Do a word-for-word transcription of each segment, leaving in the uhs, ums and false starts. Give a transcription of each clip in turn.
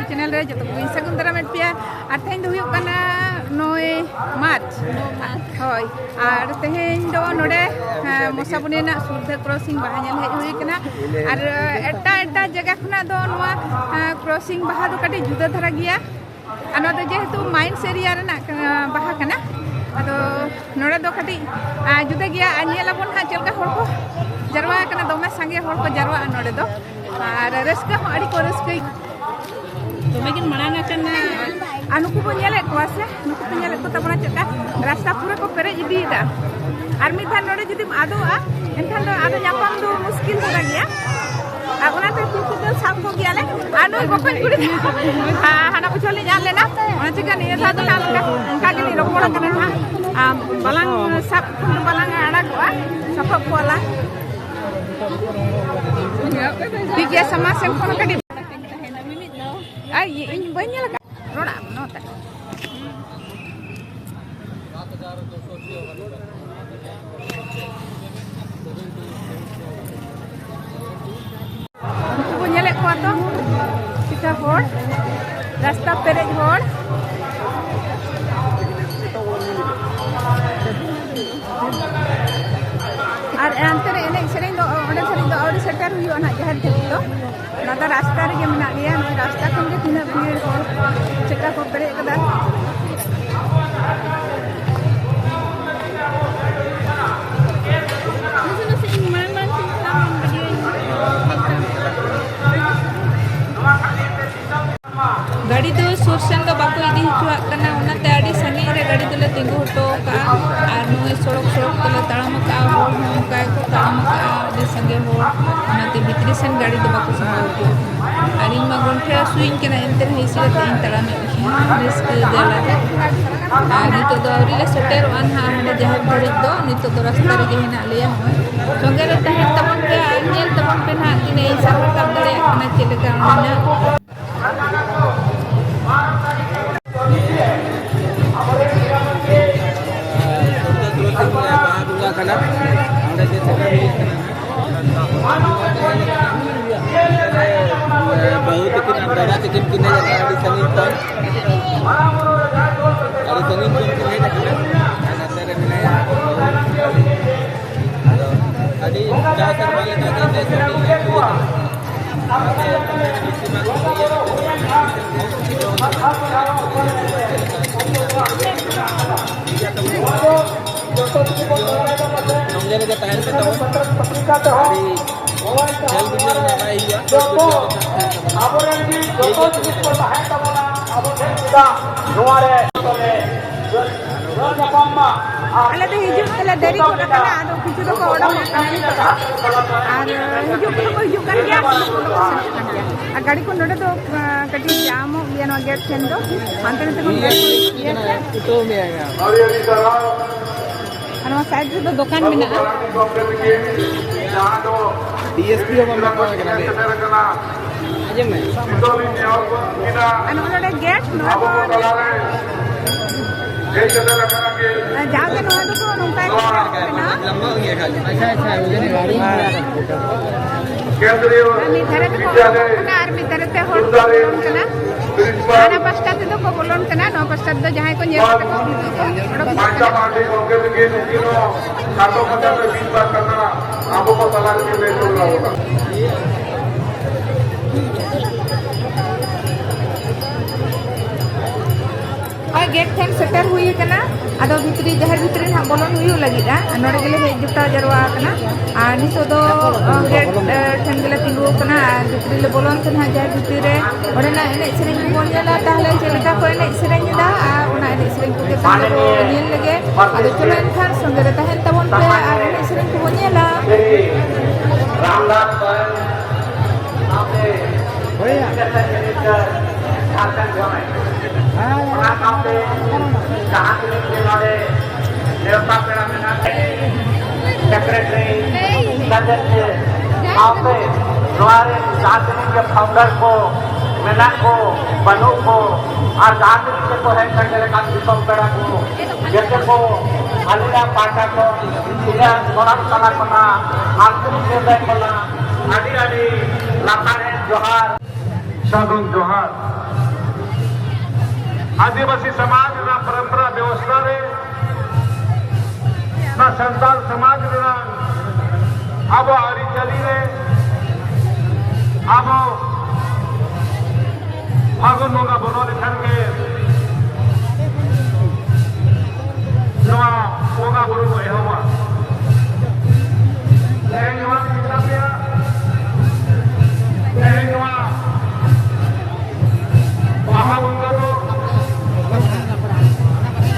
Channel ᱨᱮ ᱡᱚᱛᱚ ᱠᱚᱜᱮᱧ ᱥᱟᱹᱜᱩᱱ ᱫᱟᱨᱟᱢᱮᱫ ᱯᱮᱭᱟ᱾ ᱟᱨ ᱛᱮᱦᱮᱧ ᱫᱚ ᱦᱩᱭᱩᱜ ᱠᱟᱱᱟ ᱱᱚᱭ ᱢᱟᱨᱪ᱾ ᱦᱳᱭ, ᱟᱨ ᱛᱮᱦᱮᱧ ᱫᱚ ᱱᱚᱰᱮ, ᱦᱮᱸ, ᱢᱚᱥᱟᱵᱚᱱᱤ ᱨᱮᱱᱟᱜ ᱥᱩᱨᱫᱷᱟᱹ ᱠᱨᱚᱥᱤᱝ ᱵᱟᱦᱟ ᱧᱮᱞ ᱦᱮᱡ ᱦᱩᱭ ᱠᱟᱱᱟ᱾ ᱟᱨ ᱮᱴᱟᱜ ᱮᱴᱟᱜ ᱡᱟᱭᱜᱟ ᱠᱷᱚᱱᱟᱜ ᱫᱚ ᱱᱚᱣᱟ, ᱦᱮᱸ, ᱠᱨᱚᱥᱤᱝ ᱵᱟᱦᱟ ᱫᱚ ᱠᱟᱹᱴᱤᱡ ᱡᱩᱫᱟᱹ ᱫᱷᱟᱨᱟ ᱜᱮᱭᱟ᱾ ᱟᱨ ᱱᱚᱣᱟ ᱫᱚ ᱡᱮᱦᱮᱛᱩ ᱢᱟᱭᱤᱱᱥ ᱮᱨᱤᱭᱟ ᱨᱮᱱᱟᱜ, ᱟᱸ, ᱵᱟᱦᱟ ᱠᱟᱱᱟ, ᱟᱫᱚ ᱱᱚᱰᱮ ᱫᱚ ᱠᱟᱹᱴᱤᱡ, ᱟᱸ, ᱡᱩᱫᱟᱹ ᱜᱮᱭᱟ᱾ ᱟᱨ ᱧᱮᱞ ᱟᱵᱚᱱ ᱦᱟᱸᱜ ᱪᱮᱫ ᱞᱮᱠᱟ ᱦᱚᱲ ᱠᱚ ᱡᱟᱨᱣᱟ ᱟᱠᱟᱱᱟ, ᱫᱚᱢᱮ ᱥᱟᱸᱜᱮ ᱦᱚᱲ ᱠᱚ ᱡᱟᱨᱣᱟᱜᱼᱟ ᱱᱚᱰᱮ ᱫᱚ᱾ ᱟᱨ ᱨᱟᱹᱥᱠᱟᱹ ᱦᱚᱸ ᱟᱹᱰᱤ ᱠᱚ ᱨᱟᱹᱥᱠᱟᱹᱭ᱾ ᱫᱚᱢᱮ ᱠᱤᱱ ᱢᱟᱲᱟᱝ ᱟᱠᱟᱱᱟ᱾ ᱟᱨ ᱱᱩᱠᱩ ᱵᱚᱱ ᱧᱮᱞᱮᱫ ᱠᱚᱣᱟ ᱥᱮ, ᱱᱩᱠᱩ ᱯᱮ ᱧᱮᱞᱮᱫ ᱠᱚ ᱛᱟᱵᱚᱱᱟ ᱪᱮᱫ ᱞᱮᱠᱟ ᱨᱟᱥᱛᱟ ᱯᱩᱨᱟᱹ ᱠᱚ ᱯᱮᱨᱮᱡ ᱤᱫᱤᱭᱮᱫᱟ᱾ ᱟᱨ ᱢᱤᱫ ᱫᱷᱟᱣ ᱱᱚᱰᱮ ᱡᱩᱫᱤᱢ ᱟᱫᱚᱜᱼᱟ, ᱮᱱᱠᱷᱟᱱ ᱫᱚ ᱟᱫᱚ ᱧᱟᱯᱟᱢ ᱫᱚ ᱢᱩᱥᱠᱤᱞ ᱫᱷᱟᱨᱟ ᱜᱮᱭᱟ᱾ ᱟᱨ ᱚᱱᱟᱛᱮ ᱛᱤ ᱛᱮᱫᱚ ᱥᱟᱵ ᱠᱚᱜᱮᱭᱟᱞᱮ᱾ ᱟᱨ ᱱᱩᱭ ᱵᱚᱠᱚᱧ ᱠᱩᱲᱤ ᱫᱚ, ᱦᱟ-, ᱦᱟᱱᱟ ᱵᱚᱪᱷᱚᱨ ᱞᱤᱧ ᱟᱫ ᱞᱮᱱᱟ, ᱚᱱᱟ ᱪᱤᱠᱟᱹ ᱱᱤᱭᱟᱹ ᱫᱷᱟᱣ ᱫᱚ ᱱᱟᱦᱟᱜ ᱚᱱᱠᱟ, ᱚᱱᱠᱟ ᱜᱮᱞᱤᱧ ᱨᱚᱯᱚᱲ ᱠᱟᱱᱟ ᱱᱟᱦᱟᱜ᱾ ᱟᱢ ᱵᱟᱞᱟᱝ ᱥᱟᱵ ᱠᱷᱚᱱ ᱫᱚ ᱵᱟᱞᱟᱝ ᱟᱲᱟᱜᱚᱜᱼᱟ, ᱥᱟᱵᱚᱜ ᱠᱚᱣᱟᱞᱟᱝ᱾ ᱴᱷᱤᱠ ᱜᱮᱭᱟ, ᱥᱟᱢᱟᱝ ᱥᱮᱱ ᱠᱷᱚᱱ ᱠᱟᱹᱴᱤᱡ᱾ ᱟᱭ, ᱤᱧ ᱵᱟᱹᱧ ᱧᱮᱞ ᱟᱠᱟᱫ᱾ ᱨᱚᱲ ᱟᱢ ᱱᱚᱛᱮ᱾ ᱩᱱᱠᱩ ᱵᱚ ᱧᱮᱞᱮᱫ ᱠᱚᱣᱟ ᱛᱚ, ᱪᱮᱫᱠᱟ ᱦᱚᱲ, ᱨᱟᱥᱛᱟ ᱯᱮᱨᱮᱡ ᱦᱚᱲ᱾ ᱟᱨ ᱚᱱᱛᱮ ᱨᱮ ᱮᱱᱮᱡ ᱥᱮᱨᱮᱧ ᱫᱚ ᱚᱸᱰᱮ ᱫᱷᱟᱹᱨᱤᱡ ᱫᱚ ᱟᱹᱣᱨᱤ ᱥᱮᱴᱮᱨ ᱦᱩᱭᱩᱜᱼᱟ ᱱᱟᱦᱟᱜ, ᱡᱟᱦᱮᱨ ᱫᱷᱟᱹᱵᱤᱡ ᱫᱚ᱾ ᱚᱱᱟ ᱫᱚ ᱨᱟᱥᱛᱟ ᱨᱮᱜᱮ ᱢᱮᱱᱟᱜ ᱞᱮᱭᱟ, ᱱᱚᱜᱼᱚᱭ ᱨᱟᱥᱛᱟ ᱠᱷᱚᱱ ᱜᱮ ᱛᱤᱱᱟᱹᱜ ᱵᱷᱤᱲ ᱦᱚᱲ, ᱪᱮᱫᱠᱟ ᱠᱚ ᱯᱮᱨᱮᱡ ᱠᱟᱫᱟ᱾ ᱱᱟᱥᱮ ᱱᱟᱥᱮ ᱤᱧ ᱢᱟᱲᱟᱝ ᱢᱟᱲᱟᱝ ᱛᱤᱧ ᱪᱟᱞᱟᱣ ᱞᱮᱱ ᱵᱷᱤᱰᱤᱭᱳᱧ ᱧᱮᱞ ᱛᱟᱢ᱾ ᱜᱟᱹᱰᱤ ᱫᱚ ᱥᱩᱨ ᱥᱮᱱ ᱫᱚ ᱵᱟᱠᱚ ᱤᱫᱤ ᱦᱚᱪᱚᱣᱟᱜ ᱠᱟᱱᱟ, ᱚᱱᱟᱛᱮ ᱟᱹᱰᱤ ᱥᱟᱺᱜᱤᱧ ᱨᱮ ᱜᱟᱹᱰᱤ ᱫᱚᱞᱮ ᱛᱤᱸᱜᱩ ᱦᱚᱴᱚ ᱠᱟᱜᱼᱟ᱾ ᱟᱨ ᱱᱚᱜᱼᱚᱭ ᱥᱚᱲᱚᱠ ᱥᱚᱲᱚᱠ ᱛᱮᱞᱮ ᱛᱟᱲᱟᱢ ᱟᱠᱟᱜᱼᱟ, ᱦᱚᱲ ᱦᱚᱸ ᱚᱱᱠᱟ ᱜᱮᱠᱚ ᱛᱟᱲᱟᱢ ᱟᱠᱟᱜᱼᱟ, ᱟᱹᱰᱤ ᱥᱟᱸᱜᱮ ᱦᱚᱲ, ᱚᱱᱟᱛᱮ ᱵᱷᱤᱛᱨᱤ ᱥᱮᱱ ᱜᱟᱹᱰᱤ ᱫᱚ ᱵᱟᱠᱚ ᱥᱟᱢᱵᱟᱣ ᱦᱚᱪᱚᱣᱟᱜ ᱠᱟᱱᱟ᱾ ᱟᱨ ᱤᱧ ᱢᱟ ᱜᱚᱱᱴᱷᱮ ᱦᱟᱹᱥᱩᱭᱤᱧ ᱠᱟᱱᱟ, ᱮᱱᱛᱮ ᱨᱮᱦᱚᱸ ᱤᱥᱤᱱ ᱠᱟᱛᱮ ᱤᱧ ᱛᱟᱲᱟᱢᱮᱫ ᱜᱮᱭᱟ ᱨᱟᱹᱥᱠᱟᱹ ᱡᱟᱞᱟ ᱛᱮ᱾ ᱟᱨ ᱱᱤᱛᱚᱜ ᱫᱚ ᱟᱹᱣᱨᱤ ᱞᱮ ᱥᱮᱴᱮᱨᱚᱜᱼᱟ ᱱᱟᱦᱟᱜ ᱦᱟᱸᱰᱮ ᱡᱟᱦᱮᱨ ᱫᱷᱟᱹᱨᱤᱡ ᱫᱚ, ᱱᱤᱛᱚᱜ ᱫᱚ ᱨᱟᱥᱛᱟ ᱨᱮᱜᱮ ᱦᱮᱱᱟᱜ ᱞᱮᱭᱟ᱾ ᱱᱚᱜᱼᱚᱭ ᱥᱚᱸᱜᱮ ᱨᱮ ᱛᱟᱦᱮᱱ ᱛᱟᱵᱚᱱ ᱯᱮ ᱟᱨ ᱧᱮᱞ ᱛᱟᱵᱚᱱ ᱯᱮ ᱱᱟᱦᱟᱜ ᱛᱤᱱᱟᱹᱜ ᱤᱧ ᱥᱟᱵ ᱨᱟᱠᱟᱵ ᱫᱟᱲᱮᱭᱟᱜ ᱠᱟᱱᱟ, ᱪᱮᱫ ᱞᱮᱠᱟ ᱚᱸᱰᱮᱱᱟᱜ᱾ ᱵᱟᱦᱟ ᱵᱚᱸᱜᱟ ᱠᱟᱱᱟ, ᱚᱸᱰᱮ ᱜᱮ ᱥᱮᱴᱮᱨ ᱦᱩᱭ ᱠᱟᱱᱟ᱾ ᱵᱟᱹᱦᱩ ᱛᱟᱹᱠᱤᱱ ᱟᱨ ᱫᱟᱫᱟ ᱛᱟᱹᱠᱤᱱ ᱠᱤᱱ ᱦᱮᱡ ᱟᱠᱟᱱᱟ ᱟᱹᱰᱤ ᱥᱟᱺᱜᱤᱧ ᱠᱷᱚᱱ, ᱟᱹᱰᱤ ᱥᱟᱺᱜᱤᱧ ᱠᱷᱚᱱ ᱠᱤᱱ ᱦᱮᱡ ᱟᱠᱟᱱᱟ᱾ ᱟᱨ ᱱᱚᱛᱮ ᱨᱮ ᱢᱮᱱᱟᱭᱟ ᱵᱟᱹᱦᱩ᱾ ᱟᱫᱚ ᱟᱹᱰᱤ ᱡᱟᱣ ᱥᱮᱨᱢᱟ ᱞᱮᱠᱟ ᱜᱮ ᱱᱮᱥ ᱦᱚᱸ ᱢᱤᱫ ᱜᱮ ᱦᱩᱭ ᱟᱠᱟᱱᱟ᱾ ᱚᱱᱟᱛᱮ ᱵᱮᱥᱤᱨ ᱵᱷᱟᱜᱽ ᱜᱮ ᱤᱭᱟᱹ ᱠᱟᱛᱮ ᱥᱚᱸᱜᱮ ᱨᱮᱜᱮ ᱛᱟᱦᱮᱱ ᱯᱮ ᱛᱟᱵᱚᱱ᱾ ᱟᱹᱰᱤ ᱡᱷᱟᱹᱞ ᱵᱤᱪᱟᱹᱨ ᱨᱮᱱᱟᱜ ᱵᱟᱭ ᱦᱩᱭᱩᱜᱼᱟ᱾ ᱟᱵᱚᱨᱮᱱ ᱜᱮ ᱡᱚᱛᱚ ᱡᱤᱱᱤᱥ ᱠᱚ ᱛᱟᱦᱮᱱ ᱛᱟᱵᱚᱱᱟ, ᱟᱵᱚ ᱴᱷᱮᱱ ᱪᱮᱫᱟᱜ ᱱᱚᱣᱟ ᱨᱮ ᱧᱟᱯᱟᱢ ᱢᱟ᱾ ᱟᱞᱮ ᱫᱚ ᱦᱤᱡᱩᱜ ᱛᱮᱞᱮ ᱫᱮᱨᱤ ᱜᱚᱫ ᱟᱠᱟᱱᱟ, ᱟᱫᱚ ᱠᱤᱪᱷᱩ ᱫᱚᱠᱚ ᱚᱰᱚᱠ ᱟᱠᱟᱱᱟ ᱱᱤᱛᱚᱜ ᱫᱚ᱾ ᱟᱨ ᱦᱤᱡᱩᱜ ᱠᱚᱫᱚ ᱠᱚ ᱦᱤᱡᱩᱜ ᱠᱟᱱ ᱜᱮᱭᱟ, ᱥᱮᱱᱚᱜ ᱠᱟᱱ ᱜᱮᱭᱟ᱾ ᱟᱨ ᱜᱟᱹᱰᱤ ᱠᱚ ᱱᱚᱰᱮ ᱫᱚ, ᱟᱸ, ᱠᱟᱹᱴᱤᱡ ᱡᱟᱢᱚᱜ ᱜᱮᱭᱟ ᱱᱚᱣᱟ ᱜᱮᱴ ᱴᱷᱮᱱ ᱫᱚ, ᱦᱟᱱᱛᱮ ᱱᱟᱛᱮ ᱠᱷᱚᱱ ᱜᱟᱹᱰᱤ ᱤᱭᱟᱹ ᱛᱮ᱾ ᱟᱨ ᱱᱚᱣᱟ ᱥᱟᱭᱤᱰ ᱨᱮᱫᱚ ᱫᱚᱠᱟᱱ ᱢᱮᱱᱟᱜᱼᱟ᱾ ᱰᱤ ᱮᱥ ᱯᱤ ᱦᱚᱸ ᱵᱟᱢ ᱢᱮᱛᱟᱣ ᱠᱟᱱᱟ ᱵᱮ᱾ ᱟᱸᱡᱚᱢ ᱢᱮ᱾ ᱟᱨ ᱱᱚᱜᱼᱚ ᱱᱚᱰᱮ ᱜᱮᱴ, ᱱᱚᱣᱟ ᱫᱚ ᱡᱟᱣᱜᱮ ᱱᱚᱣᱟ ᱫᱚᱠᱚ ᱱᱚᱝᱠᱟ ᱜᱮ ᱵᱮᱱᱟᱣᱟ᱾ ᱟᱪᱪᱷᱟ, ᱟᱪᱪᱷᱟ᱾ ᱟᱨ ᱢᱤᱫ ᱫᱷᱟᱨᱮ ᱛᱮᱠᱚ ᱚᱰᱚᱠᱚᱜ ᱠᱟᱱᱟ ᱟᱨ ᱢᱤᱫ ᱫᱷᱟᱨᱮ ᱛᱮ ᱦᱚᱲ ᱠᱚ ᱵᱚᱞᱚᱱ ᱠᱟᱱᱟ᱾ ᱦᱟᱱᱟ ᱯᱟᱥᱴᱟ ᱛᱮᱫᱚ ᱠᱚ ᱵᱚᱞᱚᱱ ᱠᱟᱱᱟ, ᱱᱚᱣᱟ ᱯᱟᱥᱴᱟ ᱛᱮᱫᱚ ᱡᱟᱦᱟᱸᱭ ᱠᱚ ᱧᱮᱞ ᱠᱟᱛᱮ ᱠᱚ ᱩᱱᱠᱩ ᱠᱚ ᱚᱰᱚᱠᱚᱜ ᱠᱟᱱᱟ᱾ ᱟᱵᱚ ᱠᱚ ᱛᱟᱞᱟ ᱨᱮᱜᱮ ᱞᱟᱹᱭ ᱦᱚᱴᱚ ᱠᱟᱵᱚᱱᱟ᱾ ᱱᱚᱜᱼᱚᱭ ᱜᱮᱴ ᱴᱷᱮᱱ ᱥᱮᱴᱮᱨ ᱦᱩᱭ ᱟᱠᱟᱱᱟ᱾ ᱟᱫᱚ ᱵᱷᱤᱛᱨᱤ, ᱡᱟᱦᱮᱨ ᱵᱷᱤᱛᱨᱤ ᱱᱟᱦᱟᱜ ᱵᱚᱞᱚᱱ ᱦᱩᱭᱩᱜ ᱞᱟᱹᱜᱤᱫᱼᱟ᱾ ᱱᱚᱰᱮ ᱜᱮᱞᱮ ᱦᱮᱡ ᱡᱚᱴᱟᱣ ᱡᱟᱨᱣᱟ ᱟᱠᱟᱱᱟ᱾ ᱟᱨ ᱱᱤᱛᱚᱜ ᱫᱚ, ᱚ, ᱜᱮᱴ, ᱮ, ᱴᱷᱮᱱ ᱜᱮᱞᱮ ᱛᱤᱸᱜᱩ ᱟᱠᱟᱱᱟ᱾ ᱟᱨ ᱵᱷᱤᱛᱨᱤ ᱞᱮ ᱵᱚᱞᱚᱱ ᱛᱮ ᱱᱟᱦᱟᱜ ᱡᱟᱦᱮᱨ ᱵᱷᱤᱛᱨᱤ ᱨᱮ ᱚᱸᱰᱮᱱᱟᱜ ᱮᱱᱮᱡ ᱥᱮᱨᱮᱧ ᱠᱚᱵᱚᱱ ᱧᱮᱞᱟ᱾ ᱛᱟᱦᱚᱞᱮ ᱪᱮᱫ ᱞᱮᱠᱟ ᱠᱚ ᱮᱱᱮᱡ ᱥᱮᱨᱮᱧ ᱮᱫᱟ, ᱟᱨ ᱚᱱᱟ ᱮᱱᱮᱡ ᱥᱮᱨᱮᱧ ᱠᱚᱜᱮ ᱛᱟᱦᱚᱞᱮ ᱵᱚ ᱧᱮᱞ ᱞᱮᱜᱮ᱾ ᱟᱫᱚ ᱪᱚᱞᱚ ᱮᱱᱠᱷᱟᱱ ᱥᱚᱸᱜᱮ ᱨᱮ ᱛᱟᱦᱮᱱ ᱛᱟᱵᱚᱱ ᱯᱮ ᱟᱨ ᱮᱱᱮᱡ ᱥᱮᱨᱮᱧ ᱠᱚᱵᱚᱱ ᱧᱮᱞᱟ᱾ ᱨᱟᱢᱫᱟᱥ ᱥᱚᱨᱮᱱ ᱥᱟᱶᱛᱮ ᱦᱳᱭ᱾ ᱡᱷᱟᱲᱠᱷᱚᱸᱰ ᱡᱟᱶᱟᱭ᱾ ᱚᱱᱟ ᱥᱟᱶᱛᱮ ᱡᱟᱦᱟᱸ ᱛᱤᱱᱟᱹᱜ ᱜᱮ ᱱᱚᱰᱮ ᱱᱮᱣᱛᱟ ᱯᱮᱲᱟ ᱢᱮᱱᱟᱜ ᱠᱚ, ᱥᱮᱠᱨᱮᱴᱟᱨᱤ, ᱥᱮᱠᱨᱮᱴᱟᱨᱤ, ᱥᱟᱶᱛᱮ ᱱᱚᱣᱟ ᱨᱮᱱ ᱡᱟᱦᱟᱸ ᱛᱤᱱᱟᱹᱜ ᱜᱮ ᱯᱷᱟᱣᱩᱱᱰᱟᱨ ᱠᱚ ᱢᱮᱱᱟᱜ ᱠᱚ, ᱵᱟᱹᱱᱩᱜ ᱠᱚ, ᱟᱨ ᱡᱟᱦᱟᱸ ᱛᱤᱱᱟᱹᱜ ᱜᱮᱠᱚ ᱦᱮᱡ ᱥᱮᱴᱮᱨ ᱟᱠᱟᱱ ᱫᱤᱥᱚᱢ ᱯᱮᱲᱟ ᱠᱚ, ᱡᱚᱛᱚ ᱠᱚ ᱟᱞᱮᱭᱟᱜ ᱯᱟᱦᱴᱟ ᱠᱷᱚᱱ ᱤᱧᱟᱹᱜ ᱥᱚᱱᱟᱢ ᱛᱟᱞᱟ ᱠᱷᱚᱱᱟᱜ ᱟᱱᱛᱚᱨᱤᱠ ᱦᱨᱫᱚᱭ ᱠᱷᱚᱱᱟᱜ ᱟᱹᱰᱤ ᱟᱹᱰᱤ ᱞᱟᱛᱟᱨ ᱨᱮ ᱡᱚᱦᱟᱨ᱾ ᱥᱟᱹᱜᱩᱱ ᱡᱚᱦᱟᱨ᱾ ᱟᱹᱫᱤᱵᱟᱹᱥᱤ ᱥᱚᱢᱟᱡᱽ ᱨᱮᱱᱟᱜ ᱯᱚᱨᱚᱢᱯᱚᱨᱟ ᱵᱮᱵᱚᱥᱛᱷᱟ ᱨᱮ, ᱱᱚᱣᱟ ᱥᱟᱱᱛᱟᱲ ᱥᱚᱢᱟᱡᱽ ᱨᱮᱱᱟᱜ ᱟᱵᱚ ᱟᱹᱨᱤᱪᱟᱹᱞᱤ ᱨᱮ, ᱟᱵᱚ ᱯᱷᱟᱹᱜᱩᱱ ᱵᱚᱸᱜᱟ ᱵᱚᱞᱚ ᱞᱮᱠᱷᱟᱱ ᱜᱮ ᱱᱚᱣᱟ ᱵᱚᱸᱜᱟ ᱵᱩᱨᱩ ᱠᱚ ᱮᱦᱚᱵᱟ᱾ ᱛᱮᱦᱮᱧ ᱱᱚᱣᱟ ᱢᱮᱛᱟ ᱯᱮᱭᱟ, ᱛᱮᱦᱮᱧ ᱱᱚᱣᱟ ᱵᱟᱦᱟ ᱵᱚᱸᱜᱟ ᱫᱚ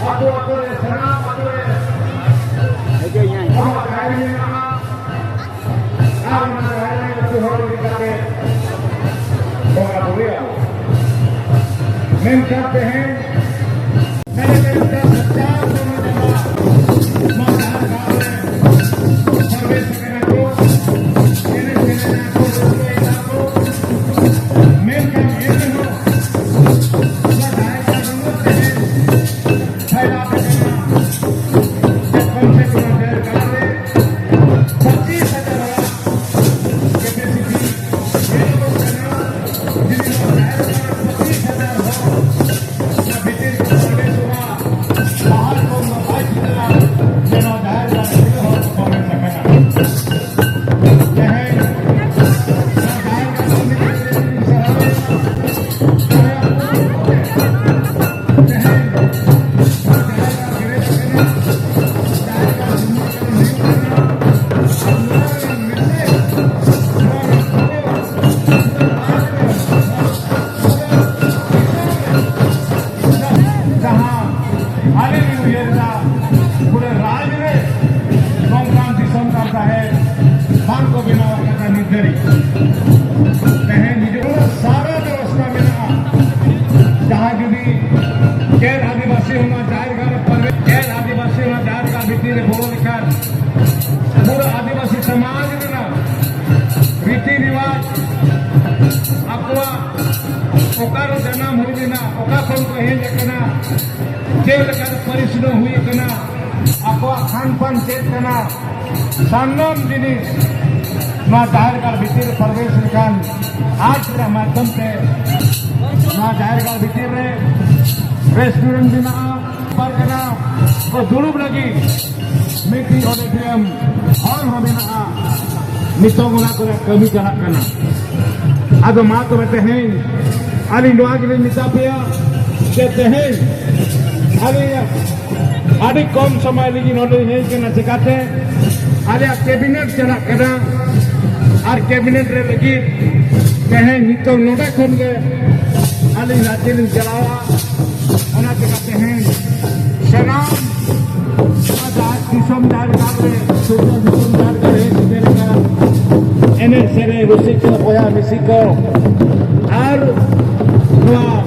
ᱟᱹᱛᱩ ᱟᱹᱛᱩ ᱨᱮ, ᱥᱟᱱᱟᱢ ᱟᱹᱛᱩ ᱨᱮ ᱟᱵᱚᱣᱟᱜ ᱡᱟᱦᱮᱨ ᱢᱮᱱᱟᱜᱼᱟ᱾ ᱟᱨ ᱚᱱᱟ ᱡᱟᱦᱮᱨ ᱨᱮ ᱟᱹᱛᱩ ᱦᱚᱲ ᱤᱫᱤ ᱠᱟᱛᱮ ᱵᱚᱸᱜᱟ ᱵᱩᱨᱩᱭᱟ᱾ ᱢᱮᱱᱠᱷᱟᱱ ᱛᱮᱦᱮᱧ ᱱᱚᱣᱟ ᱡᱟᱦᱮᱨ ᱜᱟᱲ ᱨᱮ ᱯᱨᱚᱵᱮᱥ ᱠᱟᱱᱟ ᱠᱚ, ᱮᱱᱮᱡ ᱥᱮᱨᱮᱧ ᱟᱠᱚ, ᱨᱟᱹᱥᱠᱟᱹᱭ ᱫᱟᱠᱚ᱾ ᱢᱮᱱᱠᱷᱟᱱ ᱮᱱ ᱨᱮᱦᱚᱸ ᱱᱚᱣᱟ ᱡᱟᱦᱮᱨ ᱜᱟᱲ ᱨᱮᱱᱟᱜ ᱛᱮᱦᱮᱧ ᱯᱷᱟᱭᱫᱟ ᱫᱚ ᱠᱟᱱᱟ, ᱠᱚᱢ ᱥᱮ ᱠᱚᱢ ᱡᱟᱦᱮᱨ ᱜᱟᱲ ᱨᱮ ᱯᱚᱸᱪᱤᱥ ᱦᱟᱡᱟᱨ ᱦᱚᱲᱟᱜ capacity ᱧᱮᱞᱚᱜᱚᱜ ᱠᱟᱱᱟ᱾ ᱡᱩᱫᱤ ᱱᱚᱣᱟ ᱡᱟᱦᱮᱨ ᱜᱟᱲ ᱯᱚᱸᱪᱤᱥ ᱦᱟᱡᱟᱨ ᱦᱚᱲ ᱚᱱᱟ ᱵᱷᱤᱛᱤᱨ ᱠᱚ ᱯᱨᱚᱵᱮᱥᱚᱜᱼᱟ, ᱵᱟᱦᱟᱨ ᱠᱷᱚᱱ ᱫᱚ ᱵᱟᱭ ᱴᱷᱤᱠᱟᱹᱜᱼᱟ ᱡᱮ ᱱᱚᱣᱟ ᱡᱟᱦᱮᱨ ᱜᱟᱲ ᱨᱮ ᱛᱤᱱᱟᱹᱜ ᱦᱚᱲ ᱠᱚ ᱯᱨᱚᱵᱮᱥ ᱟᱠᱟᱱᱟ᱾ ᱛᱮᱦᱮᱧ ᱱᱚᱣᱟ ᱡᱟᱦᱮᱨ ᱜᱟᱲ ᱠᱚᱢᱤᱴᱤ ᱨᱮᱱ ᱥᱟᱨᱦᱟᱣ ᱛᱮᱦᱮᱧ ᱱᱚᱣᱟ ᱡᱟᱦᱮᱨ ᱜᱟᱲ ᱵᱮᱨᱮᱫ ᱟᱠᱟᱱᱟ᱾ ᱡᱟᱦᱮᱨ ᱜᱟᱲ ᱩᱱᱱᱚᱛᱤ ᱦᱩᱭᱩᱜ ᱠᱟᱱᱟ᱾ ᱟᱨ ᱱᱚᱣᱟ ᱨᱮᱱᱟᱜ message, ᱱᱚᱣᱟ ᱨᱮᱱᱟᱜ ᱠᱷᱚᱵᱚᱨ ᱯᱩᱨᱟᱹ ᱨᱟᱡᱽ ᱨᱮ, ᱡᱟᱦᱟᱸ ᱟᱹᱞᱤᱧ ᱞᱤᱧ ᱩᱭᱦᱟᱹᱨ ᱮᱫᱟ, ᱯᱩᱨᱟᱹ ᱨᱟᱡᱽ ᱨᱮ ᱱᱚᱝᱠᱟᱱ ᱫᱤᱥᱚᱢ ᱠᱟᱱ ᱛᱟᱦᱮᱸᱫ, ᱵᱟᱝ ᱠᱚ ᱵᱮᱱᱟᱣ ᱟᱠᱟᱫᱟ ᱱᱤᱛ ᱫᱷᱟᱹᱨᱤᱡ᱾ ᱛᱮᱦᱮᱧ ᱦᱤᱡᱩᱜ ᱥᱟᱨᱟ ᱵᱮᱵᱚᱥᱛᱷᱟ ᱢᱮᱱᱟᱜᱼᱟ᱾ ᱡᱟᱦᱟᱸ ᱡᱩᱫᱤ ᱜᱮᱨ ᱟᱹᱫᱤᱵᱟᱹᱥᱤ ᱚᱱᱟ ᱡᱟᱦᱮᱨ ᱜᱟᱲ ᱨᱮ ᱯᱨᱚᱵᱮᱥ, ᱜᱮᱨ ᱟᱹᱫᱤᱵᱟᱹᱥᱤ ᱚᱱᱟ ᱡᱟᱦᱮᱨ ᱜᱟᱲ ᱵᱷᱤᱛᱤᱨ ᱨᱮ ᱵᱚᱞᱚ ᱞᱮᱠᱷᱟᱱ ᱯᱩᱨᱟᱹ ᱟᱹᱫᱤᱵᱟᱹᱥᱤ ᱥᱚᱢᱟᱡᱽ ᱨᱮᱱᱟᱜ ᱨᱤᱛᱤ ᱨᱮᱣᱟᱡᱽ, ᱟᱠᱚᱣᱟᱜ ᱚᱠᱟᱨᱮ ᱡᱟᱱᱟᱢ ᱦᱩᱭ ᱞᱮᱱᱟ, ᱚᱠᱟ ᱠᱷᱚᱱ ᱠᱚ ᱦᱮᱡ ᱟᱠᱟᱱᱟ, ᱪᱮᱫ ᱞᱮᱠᱟᱛᱮ ᱯᱟᱹᱨᱤᱥ ᱫᱚ ᱦᱩᱭ ᱟᱠᱟᱱᱟ, ᱟᱠᱚᱣᱟᱜ ᱠᱷᱟᱱ ᱯᱟᱱ ᱪᱮᱫ ᱠᱟᱱᱟ, ᱥᱟᱱᱟᱢ ᱡᱤᱱᱤᱥ ᱱᱚᱣᱟ ᱡᱟᱦᱮᱨ ᱜᱟᱲ ᱵᱷᱤᱛᱤᱨ ᱨᱮ ᱯᱨᱚᱵᱮᱥ ᱞᱮᱠᱟᱱ ᱟᱨᱴ ᱨᱮᱭᱟᱜ ᱢᱟᱫᱽᱫᱷᱚᱢ ᱛᱮ ᱱᱚᱣᱟ ᱡᱟᱦᱮᱨ ᱜᱟᱲ ᱵᱷᱤᱛᱤᱨ ᱨᱮ ᱨᱮᱥᱴᱩᱨᱮᱱᱴ ᱢᱮᱱᱟᱜᱼᱟ, ᱯᱟᱨᱠ ᱢᱮᱱᱟᱜᱼᱟ, ᱠᱚ ᱫᱩᱲᱩᱵ ᱞᱟᱹᱜᱤᱫ ᱢᱤᱫᱴᱤᱡ ᱚᱰᱤᱴᱳᱨᱤᱭᱟᱢ ᱦᱚᱞ ᱦᱚᱸ ᱢᱮᱱᱟᱜᱼᱟ᱾ ᱱᱤᱛᱚᱝ ᱚᱱᱟ ᱠᱚᱨᱮ ᱠᱟᱹᱢᱤ ᱪᱟᱞᱟᱜ ᱠᱟᱱᱟ᱾ ᱟᱫᱚ ᱢᱟ ᱛᱚᱵᱮ ᱛᱮᱦᱮᱧ ᱟᱹᱞᱤᱧ ᱱᱚᱣᱟ ᱜᱮᱞᱤᱧ ᱢᱮᱛᱟ ᱯᱮᱭᱟ ᱡᱮ ᱛᱮᱦᱮᱧ ᱟᱹᱞᱤᱧ ᱟᱹᱰᱤ ᱠᱚᱢ ᱥᱚᱢᱚᱭ ᱨᱮᱜᱮ ᱱᱚᱰᱮ ᱦᱮᱡ ᱠᱟᱱᱟ᱾ ᱪᱮᱠᱟᱛᱮ ᱟᱞᱮᱭᱟᱜ ᱠᱮᱵᱤᱱᱮᱴ ᱪᱟᱞᱟᱜ ᱠᱟᱱᱟ, ᱟᱨ ᱠᱮᱵᱤᱱᱮᱴ ᱨᱮ ᱞᱟᱹᱜᱤᱫ ᱛᱮᱦᱮᱧ ᱱᱤᱛᱚᱝ ᱱᱚᱰᱮ ᱠᱷᱚᱱ ᱜᱮ ᱟᱹᱞᱤᱧ ᱨᱟᱸᱪᱤ ᱞᱤᱧ ᱪᱟᱞᱟᱣᱟ᱾ ᱚᱱᱟ ᱪᱮᱠᱟ ᱛᱮᱦᱮᱧ ᱥᱟᱱᱟᱢ ᱱᱚᱣᱟ ᱡᱟᱦᱮᱨ ᱫᱤᱥᱚᱢ ᱡᱟᱦᱮᱨ ᱜᱟᱲ ᱨᱮ, ᱥᱩᱨᱡᱚ ᱫᱤᱥᱚᱢ ᱡᱟᱦᱮᱨ ᱜᱟᱲ ᱨᱮ ᱥᱮᱴᱮᱨ ᱟᱠᱟᱱ ᱮᱱᱮᱡ ᱥᱮᱨᱮᱧ ᱨᱩᱥᱤᱠᱟ ᱵᱚᱭᱦᱟ ᱢᱤᱥᱤ ᱠᱚ ᱟᱨ ᱱᱚᱣᱟ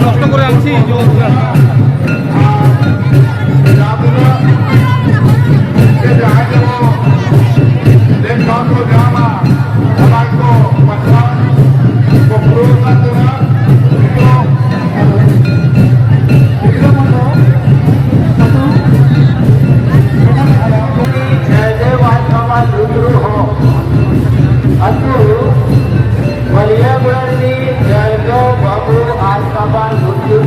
ᱠᱚᱥᱴᱚ ᱠᱚᱨᱮ ᱟᱞᱥᱤ ᱦᱤᱡᱩᱜ ᱠᱟᱱᱟ᱾ ᱡᱟᱦᱟᱸ ᱛᱤᱱᱟᱹᱜ ᱥᱮ ᱡᱟᱦᱟᱸᱭ ᱜᱮᱵᱚ ᱞᱮᱠᱷᱟ ᱠᱚ ᱧᱟᱢᱟ, ᱚᱱᱟ ᱜᱮᱠᱚ ᱯᱟᱥᱱᱟᱣ ᱠᱚ ᱯᱩᱨᱟᱹᱣ ᱠᱟᱱ ᱛᱟᱵᱚᱱᱟ᱾ ᱱᱤᱛᱚᱜ ᱜᱤᱫᱽᱨᱟᱹ ᱠᱚᱫᱚ ᱡᱚᱭᱫᱮᱵ ᱟᱡ ᱵᱟᱵᱟ ᱞᱩᱛᱨᱩ ᱦᱚᱸ ᱟᱹᱛᱩ ᱵᱟᱹᱞᱤᱭᱟᱹ ᱜᱚᱲᱟ ᱨᱤᱱᱤᱡ ᱡᱚᱭᱫᱮᱵ ᱵᱟᱹᱵᱩ ᱟᱡ ᱵᱟᱵᱟ ᱞᱩᱛᱨᱩ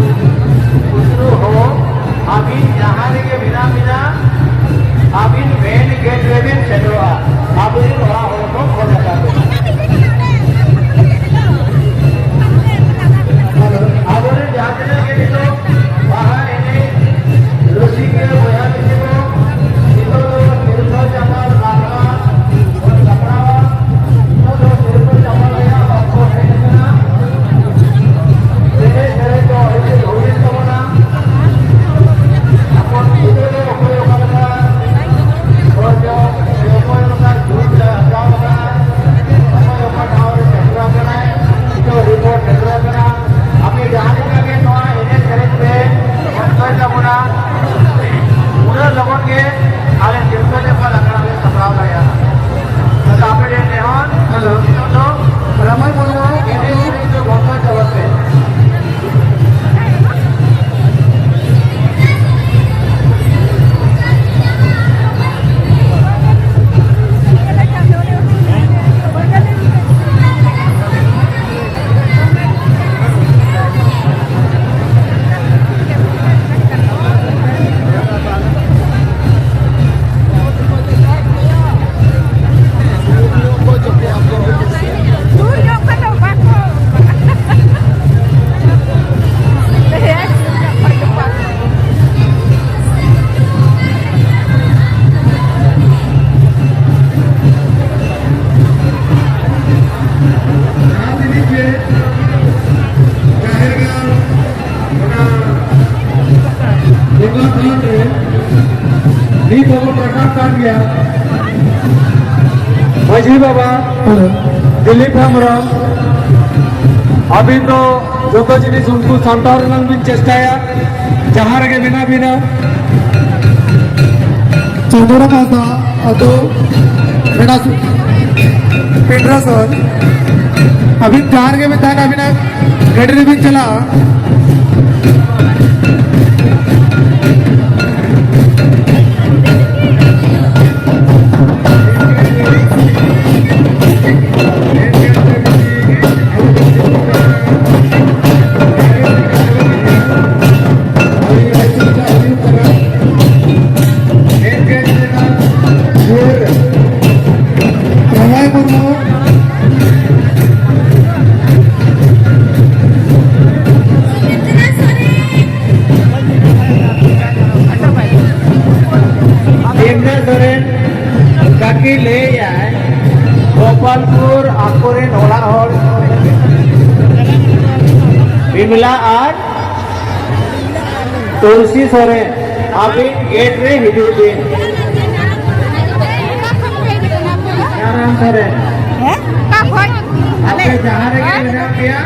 ᱦᱚᱸ ᱟᱹᱵᱤᱱ ᱡᱟᱦᱟᱸ ᱨᱮᱜᱮ ᱢᱮᱱᱟᱜ ᱵᱤᱱᱟ, ᱟᱹᱵᱤᱱ ᱢᱮᱱ ᱜᱮᱴ ᱨᱮᱵᱤᱱ ᱥᱮᱴᱮᱨᱚᱜᱼᱟ᱾ ᱟᱹᱵᱤᱱ ᱚᱲᱟᱜ ᱦᱚᱲ ᱠᱚ ᱠᱷᱚᱡ ᱟᱠᱟᱫ ᱵᱤᱱᱟ᱾ ᱟᱵᱚᱨᱮᱱ ᱡᱟᱦᱟᱸ ᱛᱤᱱᱟᱹᱜ ᱜᱮ ᱱᱤᱛᱚᱜ ᱵᱟᱦᱟ ᱮᱱᱮᱡ ᱨᱩᱥᱤᱠᱟ ᱵᱚᱭᱦᱟ ᱢᱤᱥᱤ ᱠᱚ, ᱱᱤᱛᱚᱜ ᱫᱚ ᱥᱤᱨᱯᱟᱹ ᱪᱟᱯᱟᱞ ᱟᱠᱷᱲᱟ ᱵᱚᱱ ᱥᱟᱯᱲᱟᱣᱟ᱾ ᱱᱤᱛᱚᱜ ᱫᱚ ᱥᱤᱨᱯᱟᱹ ᱪᱟᱯᱟᱞ ᱨᱮᱭᱟᱜ ᱚᱠᱛᱚ ᱦᱮᱡ ᱟᱠᱟᱱᱟ᱾ ᱮᱱᱮᱡ ᱥᱮᱨᱮᱧ ᱫᱚ ᱟᱹᱰᱤ ᱛᱮᱫ ᱦᱩᱭᱮᱱ ᱛᱟᱵᱚᱱᱟ᱾ ᱟᱠᱚ ᱜᱤᱫᱽᱨᱟᱹ ᱫᱚ ᱚᱠᱚᱭ ᱚᱠᱟ ᱞᱮᱠᱟ ᱦᱚᱲ ᱫᱚ ᱥᱮ ᱚᱠᱚᱭ ᱚᱠᱟ ᱡᱩᱜᱽ ᱨᱮ ᱦᱟᱛᱟᱣ ᱟᱠᱟᱱᱟ, ᱚᱠᱚᱭ ᱚᱠᱟ ᱴᱷᱟᱶ ᱨᱮ ᱥᱮᱴᱮᱨ ᱟᱠᱟᱱᱟᱭ, ᱱᱤᱛᱚᱜ ᱨᱤᱯᱳᱨᱴ ᱥᱮᱴᱮᱨ ᱟᱠᱟᱱᱟ᱾ ᱟᱯᱮ ᱡᱟᱦᱟᱸ ᱞᱮᱠᱟ ᱜᱮ ᱱᱚᱣᱟ ᱮᱱᱮᱡ ᱥᱮᱨᱮᱧ ᱯᱮ ᱵᱚᱱᱫᱚᱭ ᱛᱟᱵᱚᱱᱟ, ᱩᱱᱟᱹᱜ ᱞᱚᱜᱚᱱ ᱜᱮ ᱟᱞᱮ ᱥᱤᱨᱯᱟᱹ ᱪᱟᱯᱟᱞ ᱟᱠᱷᱲᱟ ᱞᱮ ᱥᱟᱯᱲᱟᱣ ᱫᱟᱲᱮᱭᱟᱜᱼᱟ᱾ ᱟᱫᱚ ᱟᱯᱮ ᱴᱷᱮᱱ ᱱᱮᱦᱚᱨ, ᱦᱮᱞᱳ᱾ ᱱᱤᱛᱚᱜ ᱫᱚ ᱨᱟᱢᱟᱭ ᱢᱩᱨᱢᱩ ᱮᱱᱮᱡ ᱥᱮᱨᱮᱧ ᱫᱚ ᱵᱚᱱᱫᱚᱭ ᱛᱟᱵᱚᱱ ᱯᱮ᱾ ᱡᱟᱦᱟᱸ ᱛᱤᱱᱟᱹᱜ ᱜᱮ ᱡᱟᱦᱮᱨ ᱜᱟᱲ, ᱚᱱᱟ ᱵᱚᱸᱜᱟ ᱛᱷᱟᱱ ᱨᱮ ᱱᱤᱛ ᱦᱚᱸᱵᱚᱱ ᱨᱟᱠᱟᱵ ᱠᱟᱱ ᱜᱮᱭᱟ᱾ ᱢᱟᱹᱡᱷᱤ ᱵᱟᱵᱟ ᱦᱮᱞᱳ᱾ ᱫᱤᱞᱤᱯ ᱦᱮᱢᱵᱨᱚᱢ, ᱟᱹᱵᱤᱱ ᱫᱚ ᱡᱚᱛᱚ ᱡᱤᱱᱤᱥ ᱩᱱᱠᱩ ᱥᱟᱢᱴᱟᱣ ᱨᱮᱱᱟᱜ ᱵᱤᱱ ᱪᱮᱥᱴᱟᱭᱟ, ᱡᱟᱦᱟᱸ ᱨᱮᱜᱮ ᱢᱮᱱᱟᱜ ᱵᱤᱱᱟ᱾ ᱪᱟᱸᱫᱳᱨᱟᱢ ᱦᱟᱸᱥᱫᱟ ᱟᱹᱛᱩ ᱯᱮᱰᱟ ᱥᱩ-, ᱯᱮᱰᱨᱟ ᱥᱚᱦᱚᱨ, ᱟᱹᱵᱤᱱ ᱡᱟᱦᱟᱸ ᱨᱮᱜᱮ ᱵᱤᱱ ᱛᱟᱦᱮᱱᱟ, ᱟᱹᱵᱤᱱᱟᱜ ᱜᱟᱹᱰᱤ ᱨᱮᱵᱤᱱ ᱪᱟᱞᱟᱜᱼᱟ᱾ ᱨᱟᱢᱟᱭ ᱢᱩᱨᱢᱩ᱾ ᱫᱮᱵᱽᱱᱟ ᱥᱚᱨᱮᱱ ᱠᱟᱹᱠᱤ ᱞᱟᱹᱭᱟᱭ, ᱜᱳᱯᱟᱞᱯᱩᱨ ᱟᱠᱚᱨᱮᱱ ᱚᱲᱟᱜ ᱦᱚᱲ ᱵᱤᱢᱞᱟ ᱟᱨ ᱛᱩᱞᱥᱤ ᱥᱚᱨᱮᱱ, ᱟᱹᱵᱤᱱ ᱜᱮᱴ ᱨᱮ ᱦᱤᱡᱩᱜ ᱵᱤᱱ᱾ ᱨᱟᱢ ᱥᱚᱨᱮᱱ, ᱦᱮᱸ? ᱚᱠᱟ ᱠᱷᱚᱡ? ᱟᱯᱮ ᱡᱟᱦᱟᱸ ᱨᱮᱜᱮ ᱢᱮᱱᱟᱜ ᱯᱮᱭᱟ,